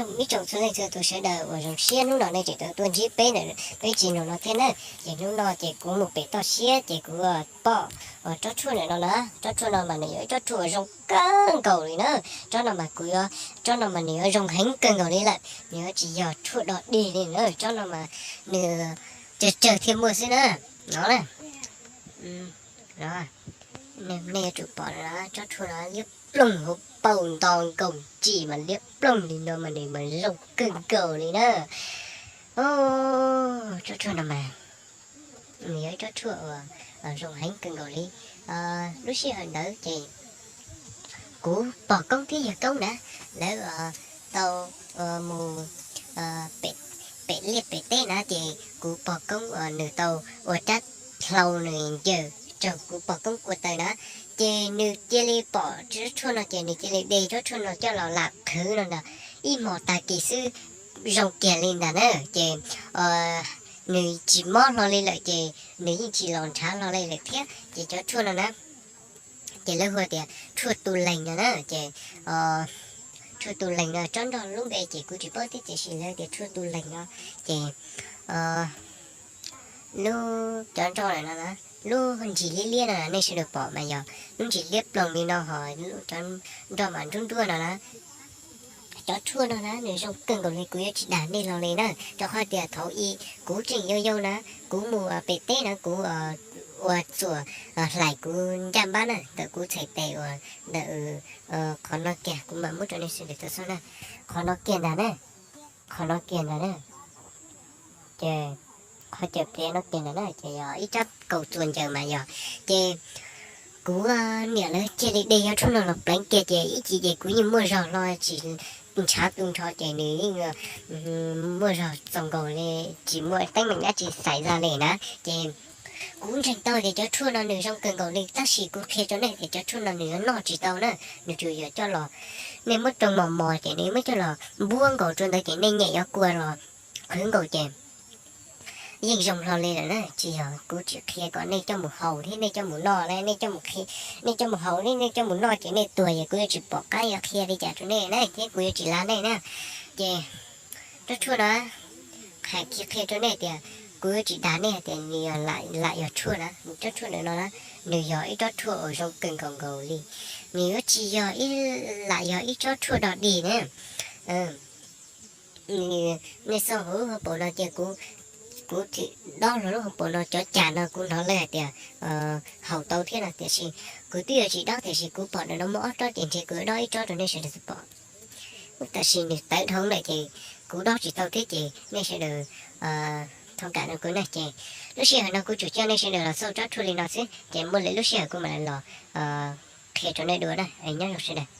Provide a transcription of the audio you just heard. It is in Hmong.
Ib tsoom txhua leej txhua tus sawv daws uas zoo siab, hnub no nej tseem tau tuaj ntsib peb ntawm peb tsev neeg no thiab na. Ces hnub no ces kuv mus pem toj siab ces kuv pom tsob tshuaj ntawm no na. Tsob tshuaj no mas nws yog ib tsob tshuaj uas zoo kawg nkaus li na. Tsob no mas kuv yuav, tsob no mas nws yuav zoo heev kawg nkaus li lawm, nws yuav tsis yog tshuaj dog dig li na. Tsob no mas nws tsawg tsawg thiaj muaj xwb na. No na, nej yuav tsum pom na, tsob tshuaj no liab ploog, hauv paus nto nkaus tsis mas liab ploog li no mas nws mas zoo kawg nkaus li na. Tsob tshuaj no mas nws yog ib tsob tshuaj uas zoo heev kawg nkaus li. Lub sij hawm ntawd ces kuv pog koob thiab yawg koob na, lawv tau mus pem liaj pem teb na, ces kuv pog koob uas nws tau ua rab hlau nws ncaws raug kuv pog koob kua taw na, ces nws cia li pom tsob tshuaj no ces nws cia li de tsob tshuaj no coj los lam qhwv no ntag. Ib hmos tag kis xwb zoo kiag li ntag na. Ces nws tsis mob hlo li lawm ces nws yeej tsis los ntshav hlo li lawm thiab. Ces cov tshuaj no na, ces lawv hu tias tshuaj tu lees no na. Ces tshuaj tu lees no tsob nrog lub npe ces kuv tsis paub thiab, tiam sis lawv tias tshuaj tu lees no. Ces lub cov nroj lawm no na, lub ntsis liab liab no nej sawv daws pom mas yog lub ntsis liab ploog li no, ho lub cov nroj mas nruab nruab no na. Cov tshuaj no na nws zoo kawg nkaus li, kuv yuav tsis dag nej hlo li na, rau qhov tias thaum ub kuv tseem yau yau na, kuv mus pem teb na, kuv ua txuas hlais kuv ncaj npab na, ntawm kuv txhais tes uas ntawm qhov no kiag, kuv mam muab rau nej sawv daws tau xauj na. Qhov no kiag ntag na, qhov no kiag ntag na. Ces qhov caws pliav no kiag ntag na, ces yog ib rab kaus txuas ncaws mas yog. Ces kuv niam lawv cia li de cov tshuaj no los pleev kiag, ces ib chim ces kuv yeej muaj zog hlo tsis ntshav tu nrho, ces nws yeej muaj zog txaus nkaus li, tsis muaj teeb meem dab tsi xais za li na. Ces kuv ntseeg tau tias cov tshuaj no nws zoo kawg nkaus li, tab sis kuv qhia rau nej tias cov tshuaj no nws yuav noj tsis tau na, nws tsuas yog coj los, nej muab rau mos mos ces nws muab coj los npuab nkaus rau ntawd ces nej nyem yuav kua los qhwv nkaus ces yeej zoo hlo li lawm na. Tsis yog kuv tsis qhia kom nej coj mus haus thiab nej coj mus noj na, nej coj mus, nej coj mus haus thiab nej coj mus noj ces nej tuag, yog kuv yuav tsis pom qab yuav qhia li cas rau nej na, thiab kuv yuav tsis lav nej na. Ces tsob tshuaj no, hais kiag qhia rau nej tias kuv yuav tsis dag nej hais tias nws yog lam yog tshuaj na, tsob tshuaj ntawm no na, nws yog ib tsob tshuaj uas zoo kawg nkaus nkaus li, nws yuav tsis yog ib, lam yog ib tsob tshuaj dog dig na. Nej xauj hauv hauv paus no ces kuv, kuv thim dob hlo lub hauv paus no, cov cas no kuv hnov lawv hais tias haus tau thiab no, tiam sis kuv twb yuav tsis dob, tiam sis kuv pom ntawm no muaj ob tsob ces ntshe kuv yuav dob ib tsob rau nej sawv daws tau pom. Tam sim nws tawv dhau lawm ces kuv dob tsis tau thiab ces nej sawv daws thông cảm no kuv na. Ces lub sij hawm no kuv tsuas coj nej sawv daws los xauj tsob tshuaj li no xwb, ces muaj lwm lub sij hawm kuv mam li los qhia rau nej dua na. Nyob zoo sawv daws.